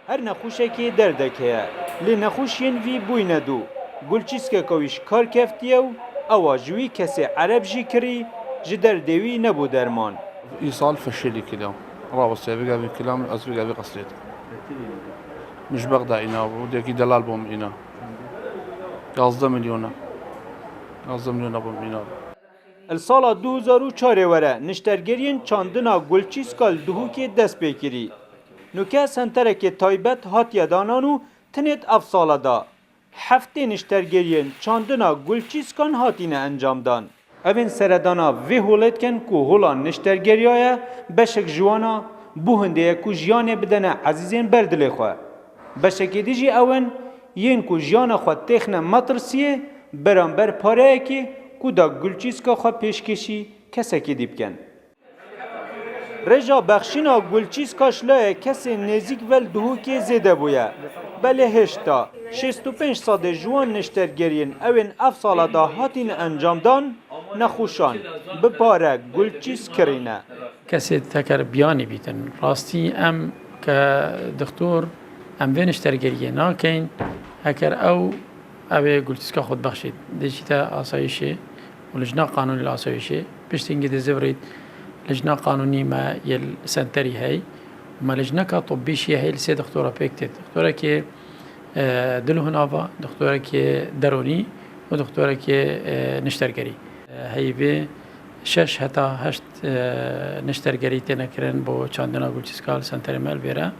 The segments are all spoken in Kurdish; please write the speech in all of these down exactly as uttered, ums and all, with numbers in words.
Her nexweşekê derdek heye, lê nexweşiyên vî bûyne du. Gulçîskeka wî ji kar keftiye û ewa ji wî kesê ereb jî kirî, ji derdê wî nebû derman. Îsal feşîlî kilo. Rawestiye bigevî kilam, ez bigevî qesrêt. Min ji Bexda îna bû, dekî delal bûm îna. Yazdeh milyona. Yazdeh milyona bûm îna. Li sala du hezar û çarê were niştergeriyên çandina gulçîska li Duhokê dest pê kirî. Nuke senterekê taybet hatiye danan û tinêt ev sala da heftê niştergeriyên çandina gulçîskan hatine encamdan. Evên seredana vê holê dikin ku hola niştergeriya ye, beşek ji wana bûhindê ye ku jiyanê bidene ezîzên ber dilê xwe. Beşekê dî jî ew in yên ku jiyana xwe têxine metirsiyê beramber pareyekê ku da gulçîska xwe pêşkêşî kesekî dî bikin. Rêja bexşîna gulçîska ji layê kesên nêzîk ve li Duhokê zêde bûye. Belê hêşta şêst û pênc sedê ji wan niştergeriyên ewên ev sala da hatine encamdan, nexweşan bi pare gulçîs kirîne. Kesê teker biyanî bîtin. Rastî em ke dixtor em vê niştergeriyê nakeyn, heker ew ew ê gulçîska xwe dibexşît, dê çîte asayîşê û lijna qanûnî li asayîşê. Piştî hingî dê zivirît lijna qanûnî me yê li senterî hey û me lijneka tibbî jî hey li sê dixtora pêk têt. Dixtorekê e, dil û hinava, dixtorekê deronî û dixtorekê e, niştergerî. E, heyvê şeş heta heşt e, niştergerî têne kirin bo çandina gulçîska li senterê me li vêre.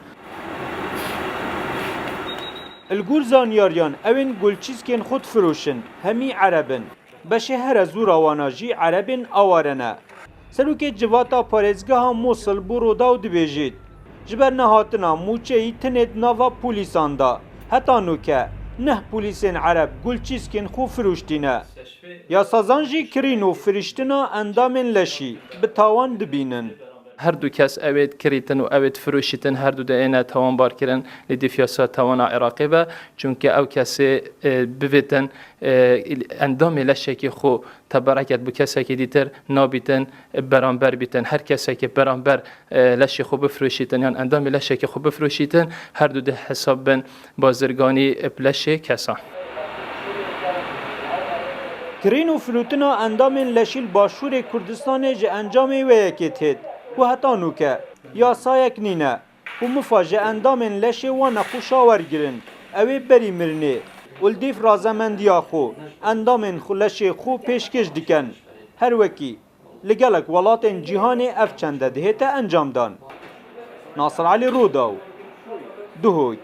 Li gor zanyariyan ewên gulçîskên xwe difiroşin, hemî ereb in. Beşê here zûra wana jî erebên aware ne. Serokê Civata Parêzgeha Mûsil bo Rûdaw dibêjît, ji ber nehatina mûçeyî tinê di nava polîsan de. Heta nûke neh polîsên ereb gulçîskên xwe firûştîne. Yasazan jî kirîn û firîştina endamên leşî bi tawan dibînin. Her du kes ew ê dikirîtin û ew ê difiroşîtin, her du diêne tawanbarkirin li dîf yasa tawana Iraqê ve. Çunke ew kesê e, bivêtin e, endamê leşekî xwe tebereket bi kesekî dîtir nabîtin, e, beramber bîtin. Her kesekê beramber e, leşê xwe bifiroşîtin yan endamê leşekî xwe bifiroşîtin, her du dê hesab bin bazirganî bi leşê kesan. Kirîn û firûtina endamên leşî li Başûrê Kurdistanê ji encamê wê yekê têt ku heta nûke yasayek nîne ku mifa ji endamên leşê wan nexweşa wergirin, ew ê berî mirinê û li dîf razemendiya xwe endamên xwe leşê xwe pêşkêş dikin. Her wekî li gelek welatên cîhanê ev çende dihête encamdan. Nasir Elî Rûdaw, Duhok.